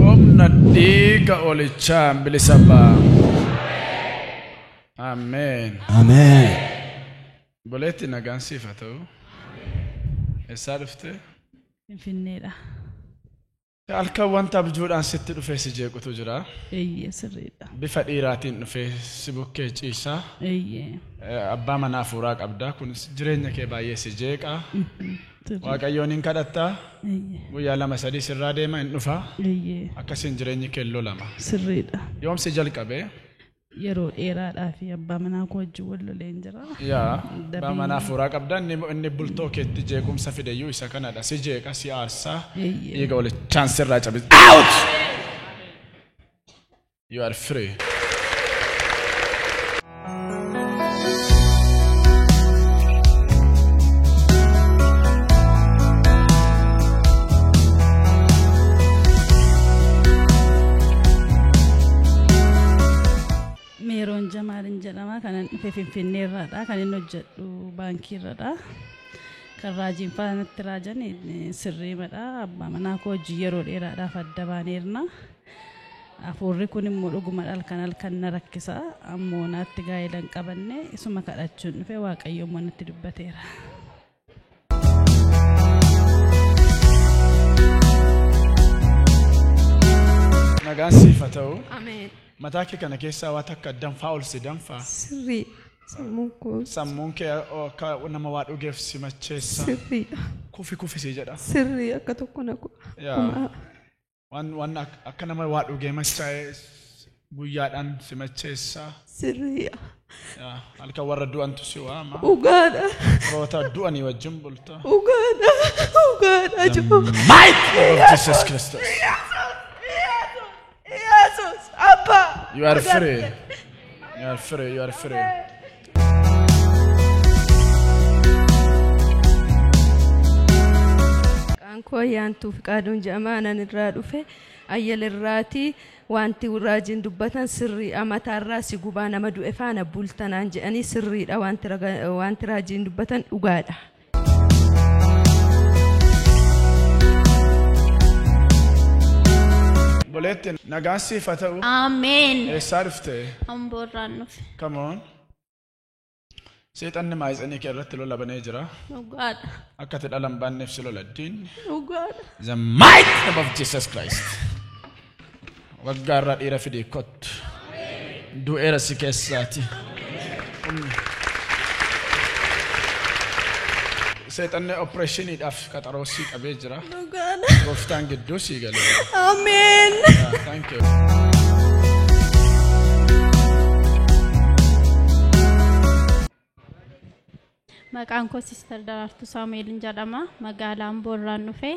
Humna dhiiga olichaan bilisa ba'a. Ameen. Ameen. Boleetti nagaan siif haa ta'u. Eessaa dhufte? Finfinneedha. Halkan wanta abjuudhaan sitti dhufee si jeequtu jira. Eeyyee sirriidha. Bifa dhiiraatiin dhufee si bukkee ciisa. Eeyyee. Abbaa manaa hafuuraa qabda. Kunis jireenya kee baay'ee si jeeqa. Sirrii. Waaqayyoon hin kadhattaa. Eeyyee. Guyyaa 2 3 sirraa deema hin dhufa. Eeyyee. Akkasiin jireenyi kee lolama. Sirriidha. Yoom si jalqabe? Yeroo dheeraadhaa fi abbaa manaa koo wajjin wal loleen jira. Yaa abbaa manaa hafuuraa qabda. Inni bultoo keetti jeequmsa fideyyuu isa kanadha. Si jeeqa, si aarsaa. Eeyyee. Dhiiga olichaan sirraa cabisa. Out! You are free. Meeroon Jamaalin jedhama. Kanan dhufe Finfinneerraadha. Kan inni hojjedhu baankiirradha. Kan raajiin faanatti raajan sirriimadha. Abbaa manaa koo wajjin yeroo dheeraadhaaf adda baaneerna. Hafuurri kun immoo dhuguma halkan halkan na rakkisa. Ammoo naatti gaa'ela hin qabanne isuma kadhachuun dhufe Waaqayyo immoo natti dubbateera. Nagaan siif haa ta'u. Ameen. Mataa kee kana keessaa waan takka danfaa ol si danfaa. Sirrii. Sammuun koo Sammuun kee akka nama waa dhugeef si macheessa. sirriidha. Kufi kufi si jedha. Sirrii akka tokko na godha. Yaa. Waan akka nama waa dhugee machaa'ee guyyaadhaan si macheessa. Sirriidha. Yaa. Halkan warra du'antu si waama. Dhugaadha. Firoota du'anii wajjin bulta. Dhugaadha. Dhugaadha. Jiru. Might of Jesus Christ. Yesus. Abba. You are free. You are free. You are free. Maqaan koo Ayyaantuu Fiqaaduun jedhama. Anan irraa dhufe Ayyalirraati. Wanti raajiin dubbatan sirriidha. Mataarraa si gubaa nama du'e faana bultanaan jedhanii sirriidha. Wanti raajiin dubbatan dhugaadha. Boleetti nagaan siif haa ta'u. Ameen. Eessaa dhufte? Amboorraan dhufe. Come on. Seexanni maayitsanii kee irratti lola banee jira. Dhugaadha. Akka ati dhala hin baanneef si lola diinni. Dhugaadha. The might name of Jesus Christ. Waggaa irraa dhiira fidii kottu. Du'eera si keessaati. Seexanni opereeshiniidhaaf qaxaroo sii qabee jira. Dhugaadha. Gooftaan gidduu sii galeera. Ameen. Yeah, thank you. Maqaan koo Sister Daraartuu Saamu'eelin jedhama. Magaalaa Amboorraan dhufe.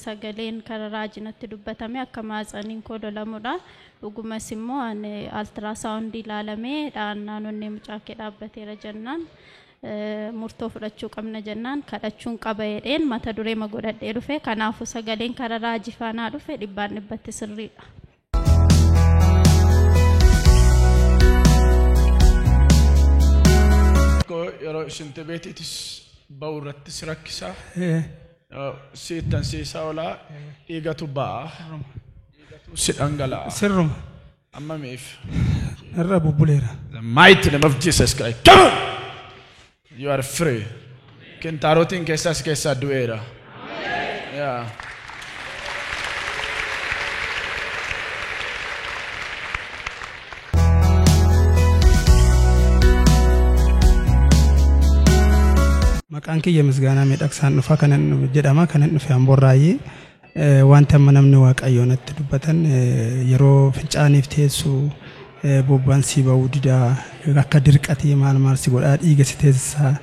Sagaleen karaa raajinatti dubbatame akka maatsaniin koo lolamudha. Dhugumas immoo ani altirasaawundii ilaalamee dhahannaan onnee mucaa kee dhaabbateera jennaan murtoo fudhachuu qabna jennaan kadhachuun qaba jedheen mata duree ma godhadhee dhufe. Kanaafuu sagaleen karaa raajii faanaa dhufe 100% sirriidha. Yeroo isheen beetiitis ba'u irratti si rakkisa. Si ittan siisaa olaa dhiigatu ba'a. Dhiigatu si dhangala'a. Sirruma. Amma miif. Narra bubbuleera. The mighty name of Jesus Christ. Come on! You are free. Kintaarotiin keessaa si keessaa du'eera. Yeah. Maqaan kiyya Misgaanaa Miidhagsaan dhufa kanan jedhama. Kanan dhufe Amboorraayyee. Wanti amma namni Waaqayyoo natti dubbatan yeroo fincaaniif teessu bobbaan si ba'uu didaa akka dirqatii maal maal si godhaa dhiiga si teessisaa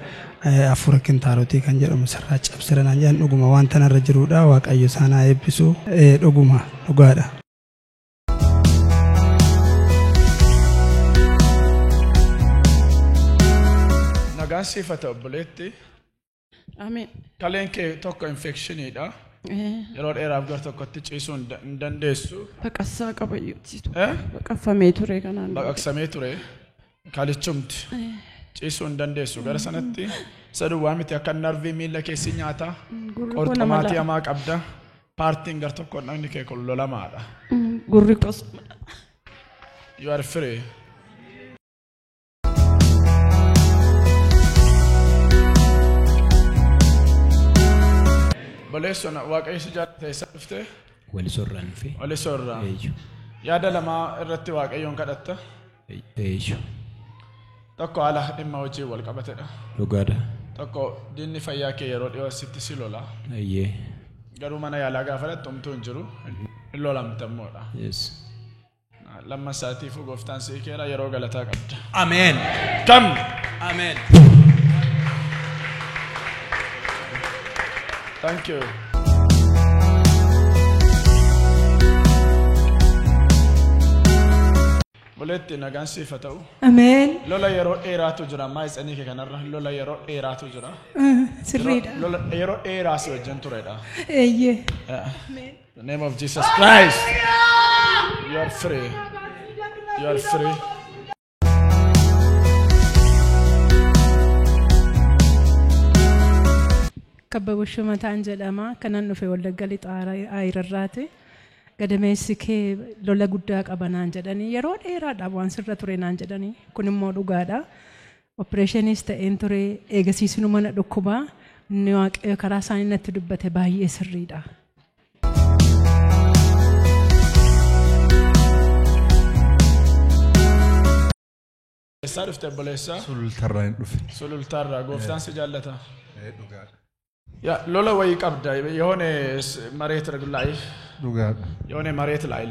hafuura kintaarotii kan jedhamu sirraa cabsira naan jedhan dhuguma wanta narra jirudha. Waaqayyo isaan haa eebbisu. Dhuguma dhugaadha. Nagaan siif haa ta'u obboleetti. Ameen. Kaleen kee tokko infekshiniidha. Yeroo dheeraaf gar tokkotti ciisuu hin dandeessu. Baqassaa qabayyuutti. Baqaffamee ture kanaan. Baqaqsamee ture. Kalichumti. Ciisuu hin dandeessu. Gara sanatti isa duwwaa miti akka narvii miilla keessi nyaata. Qorxumaatii hamaa qabda. Paartiin gar tokkoon dhagni kee kun lolamaadha. Gurri koos. You are free. Boleessoon Waaqayyo si jaallate eessa dhufte? Walisorraan dhufe. Walisorraa. Yaada lamaa irratti Waaqayyoon kadhatta. Eeyyo. Tokko haala dhimma hojii wal qabatedha. Dhugaadha. Tokko diinni fayyaa kee yeroo dhiyoo sitti si lola. Eeyyee. Garuu mana yaalaa gaafa dhaqxu homtuu hin jiru. Hin lolamtammoodha. Yes. Lamma isaatiifuu gooftaan si keera yeroo galataa qabda. Ameen. Kam. Ameen. Thank you. Boleetti nagaan siif haa ta'u. Ameen. Lola yeroo dheeraatu jira. Maayitsanii kee kanarra lola yeroo dheeraatu jira. Sirriidha. Lola yeroo dheeraa si wajjin turedha. Eeyyee. The name of Jesus Christ. You are free. You are free. Kabbaboo Mataan jedhama. Kanan dhufe Wallagga Lixaa Ayirarraati. Gadameessi kee lola guddaa qaba naan jedhanii yeroo dheeraadhaaf waan sirra ture naan jedhanii kun immoo dhugaadha. Opereeshiniis ta'een ture eegasiisinu mana dhukkubaa inni Waaqayyo karaa isaanii natti dubbate baay'ee sirriidha. Eessaa dhufte obboleessaa? Sulultarraa hin dhufe. Sulultarraa gooftaan si jaallata. Dhugaadha. ያ ሎላ ወይ ቀብዳ የሆነ መሬት ላይ Dhugaadha. የሆነ መሬት ላይ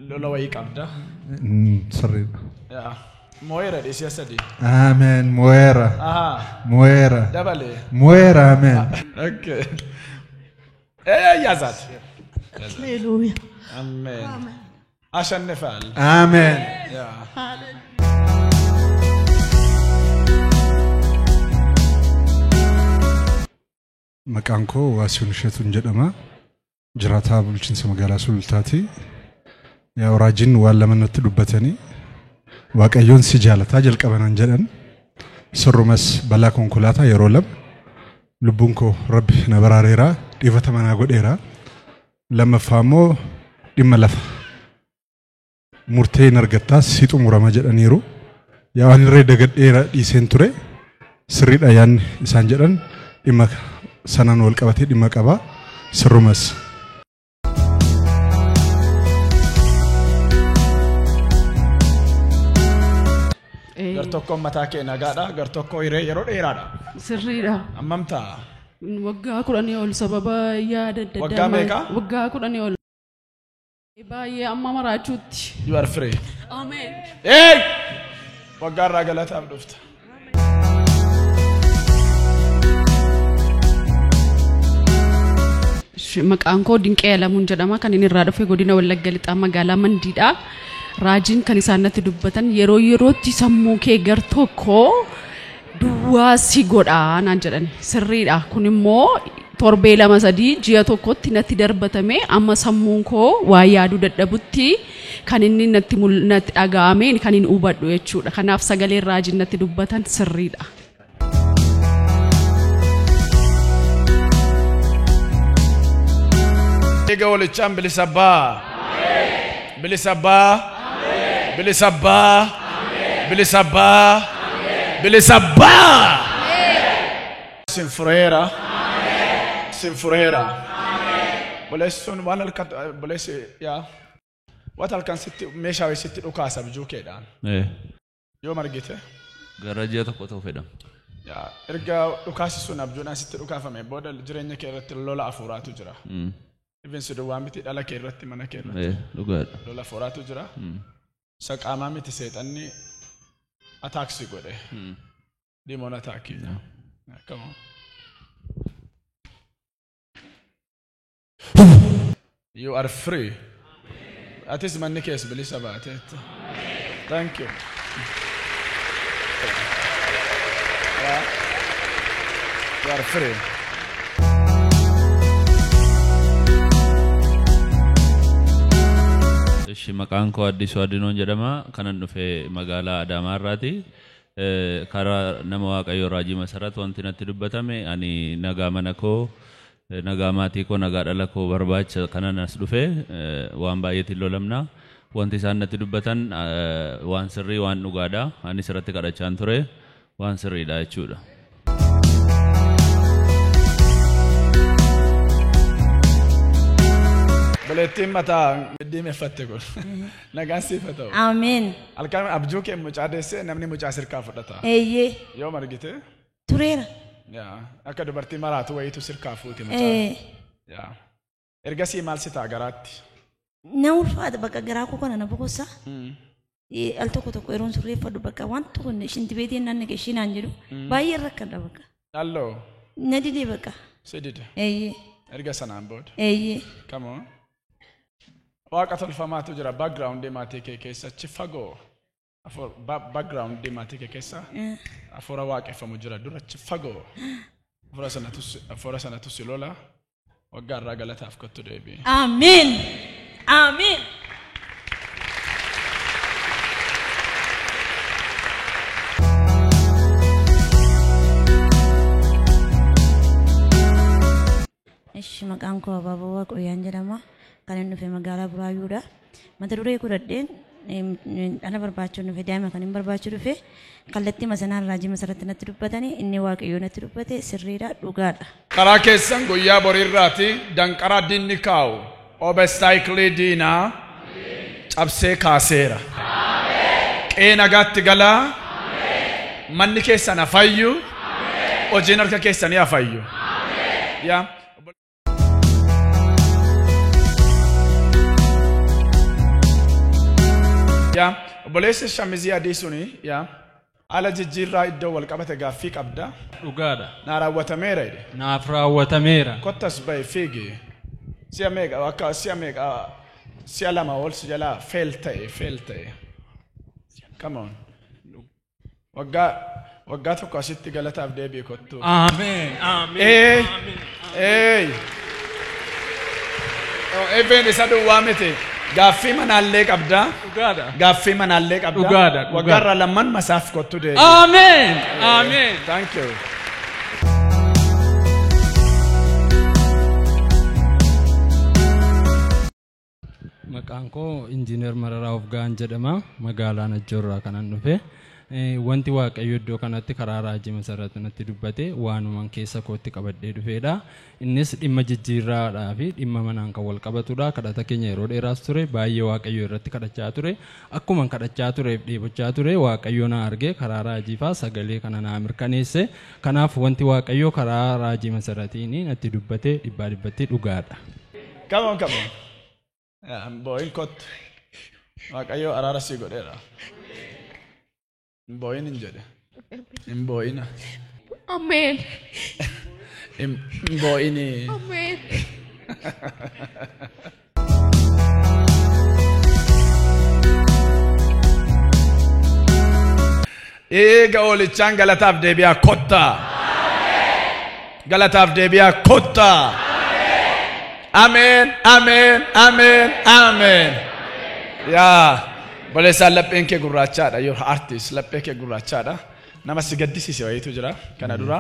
ሎላ ወይ ቀብዳ Sirriidha. ያ ሞይረ ዲስ ሰዲ Ameen. Mo'eera. አሃ Mo'eera. ደበሌ Mo'eera. Ameen. ኦኬ ኤ ያዛት Haleluuyaa. አሜን አሸንፋል Ameen. ያ Maqaan koo Waasiyoon Isheetuun jedhama. Jiraataa bulchiinsa magaalaa Sulultaati. Yaa raajiin waan lama natti dubbatanii Waaqayyoon si jaalataa jalqabanaan jedhan sirrumas balaa konkolaataa yeroo lama lubbuun koo Rabbi na baraareera dhiifata manaa godheera. Lammaffaa immoo dhimma lafa murtee hin argattaa si xumurama jedhaniiru. Yaa waan irree dagadheera dhiiseen ture sirriidha yaanni isaan jedhan dhimma sanaan wal qabatee dhimma qaba sirrumas. Gar tokkoon mataa kee nagaadha gar tokko hiree yeroo dheeraadha. Sirriidha. Ammam ta'a? Waggaa 10 ol sababa yaada adda addaa. Waggaa meeqa? Waggaa 10 ol. Baay'ee amma maraachuutti. You are free. Ameen. Hey! Waggaa irraa galataaf dhufta. Maqaan koo Dinqee Alamuun jedhama. Kan inni irraa dhufe godina Wallagga Lixaa magaalaa Mandiidha. Raajiin kan isaan natti dubbatan yeroo yerootti sammuu kee gar tokko duwwaa si godha naan jedhan sirriidha. Kun immoo torbee 2 3 ji'a tokkotti natti darbatame amma sammuun koo waa yaaduu dadhabutti kan inni natti dhaga'ame kan inni hubadhu jechuudha. Kanaaf sagaleen raajiin natti dubbatan sirriidha. Dhiiga walichaan bilisa baa. Bilisa baa. Bilisa baa. Bilisa baa. Bilisa baa. Sinfureera. Sinfureera. Boleessuun waan halkan boleessi yaa waan halkan sitti meeshaa wayii sitti dhukaasa abjuu keedhaan. Yoo margite. Gara ji'a tokko ta'u fedhama. Yaa erga dhukaasi sun abjuudhaan sitti dhukaafame booda jireenya kee irratti lola afuuraatu jira. Even si duwwaa miti dhala kee irratti mana kee irratti. Dhugaadha. Lola afuuraatu jira. Isa qaamaa miti seexanni ataaksii godhe. Demon attack. Come on. You are free. Atis manni kees bilisa baateetta. Thank you. Yeah. You are free. Ishi maqaan koo Addisuu Adinoon jedhama. Kanan dhufe magaalaa Adaamaa irraati. Karaa nama Waaqayyoo Raajii Masarat wanti natti dubbatame ani nagaa mana koo, nagaa maatii koo, nagaa dhala koo barbaacha kanan as dhufe waan baay'eetiin lolamna. Wanti isaan natti dubbatan waan sirrii waan dhugaadha. Anis irratti kadhachaan ture waan sirriidha jechuudha. Bulettiin mataa diimeffatte kun. Nagaan siif haa ta'u. Ameen. Halkan abjuu kee mucaa deessee namni mucaa sirkaa fudhata. Eeyyee. Yoom argite? Tureera. Yaa akka dubartii maraatu wayiitu sirkaa fuuti mucaa. Yaa. Ergasii maal si ta'a garaatti? Na ulfaata bakka garaa koo kana na boqossa. Al tokko tokko yeroon sirreeffadhu bakka waan tokko shinti beetiin naan naqe ishii naan jedhu baay'ee rakkadha bakka. Dhalloo. Na didee bakka. Si dide. Eeyyee. Erga sanaan booda. Eeyyee. Come on. Waaqa tolfamaatu jira background maatii kee keessa achi fagoo. Background maatii kee keessa afuura waaqeffamu jira dura achi fagoo. Afuura sanatu si lola waggaa irraa galataaf kottu deebi'i. Ameen. Ameen. Ishi maqaan koo Abaaboo Waaqayyaan jedhama. Kan inni dhufe magaalaa Buraayyuudha. Mata duree godhadheen dhala barbaachuu dhufe daa'ima kan hin barbaachuu dhufe kallattii masanaan Raajii Masarat natti dubbatanii inni Waaqayyoo natti dubbate sirriidha dhugaadha. Karaa keessan guyyaa boriirraati danqaraa diinni kaa'u oobestaayikilii diinaa cabsee kaaseera. Qe'ee nagaatti galaa manni keessan hafayyu hojiin harka keessanii hafayyu. Yaa. Yaa obboleessi shamizii adii suni yaa haala jijjiirraa iddoo wal qabate gaaffii qabda. Dhugaadha. Naa raawwatameera jedhe. Naaf raawwatameera. Kottas ba'i fiigi. Si'a meeqa akka si'a meeqa si'a lama ol si jalaa fail ta'e. Come on. Waggaa tokko asitti galataaf deebi'i kottu. Ameen. Ameen. Ee. Even isa duwwaa miti. Gaaffii manaallee qabda. Dhugaadha. Gaaffii manaallee qabda. Dhugaadha. Waggaarra lamman masaaf kottu deebi'i. Ameen. Ameen. Thank you. Maqaan koo Injiinar Mararaa Ofgaan jedhama. Magaalaa Najjoorraa kanan dhufe. Wanti Waaqayyo iddoo kanatti karaa Raajii Masarat natti dubbate waanuman keessa kootti qabadhee dhufeedha. Innis dhimma jijjiirraadhaa fi dhimma manaan kan wal qabatudha. Kadhata keenya yeroo dheeraas ture baay'ee Waaqayyo irratti kadhachaa ture. Akkuma kadhachaa tureef dheebochaa ture Waaqayyo na arge karaa Raajii faa sagalee kana naa mirkaneesse. Kanaaf wanti Waaqayyo karaa Raajii Masaratiin natti dubbate dhibbaa dhibbatti dhugaadha. Come on, come on. Yaa boo'in kottu. Waaqayyo araara sii godheera. Boo'in hin jedhe. Hin boo'ina. Ameen. Hin boo'ini. Ameen. Eega oolichaan galataaf deebi'aa kottaa. Galataaf deebi'aa kottaa. Ameen, ameen, ameen, ameen. Yaa boleessaan lapheen kee gurraachaadha. Your artist laphee kee gurraachaadha. Nama si gaddisiise wayiitu jira kana dura.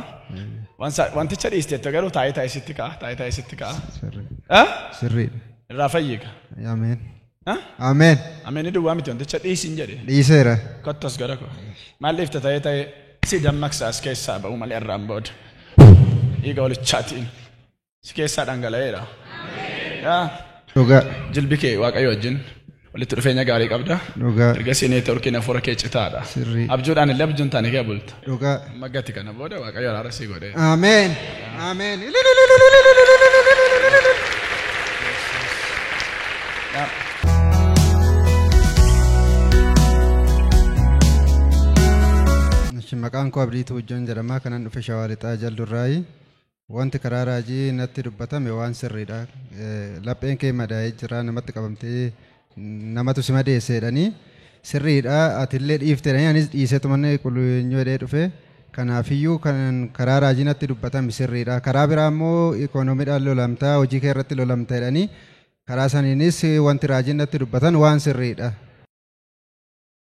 Wanticha dhiisteetta garuu taa'ee taa'ee sitti ka'a. Taa'ee taa'ee sitti ka'a. Sirriidha. Irraa fayyika. Ameen. Ameen. Ameen duwwaa miti wanticha dhiisin jedhe. Dhiiseera. Kottas gara koo. Maal dhiifta taa'ee taa'ee si dammaqsa as keessaa ba'u malee irraan booda. Dhiiga walichaatiin si keessaa dhangala'eera. Yaa. Dhugaa. Jilbi kee Waaqayyo wajjin walitti dhufeenya gaarii qabda. Dhugaa. Ergasii neetworkiin hafuura kee citaadha. Sirrii. Abjuudhaan illee abjuun taane kee bulta. Dhugaa. Magatti kana booda Waaqayyo araara sii godhee. Ameen. Ameen. Maqaan koo Abdii Tuujjoon jedhama. Kanan dhufe Shawaa Lixaa Jaldurraayi. Wanti karaa raajii natti dubbatame waan sirriidha. Lapheen kee madaa'ee jira namatti qabamtee namatu si madeesse jedhanii sirriidha. Atillee dhiifte jedhanii anis dhiiseetu manni qulqulluu jedhee dhufe. Kanaafiyyuu kan karaa raajii natti dubbatame sirriidha. Karaa biraa immoo ikoonomiidhaan lolamtaa hojii kee irratti lolamta jedhanii Karaa saniinis wanti raajiin natti dubbatan waan sirriidha.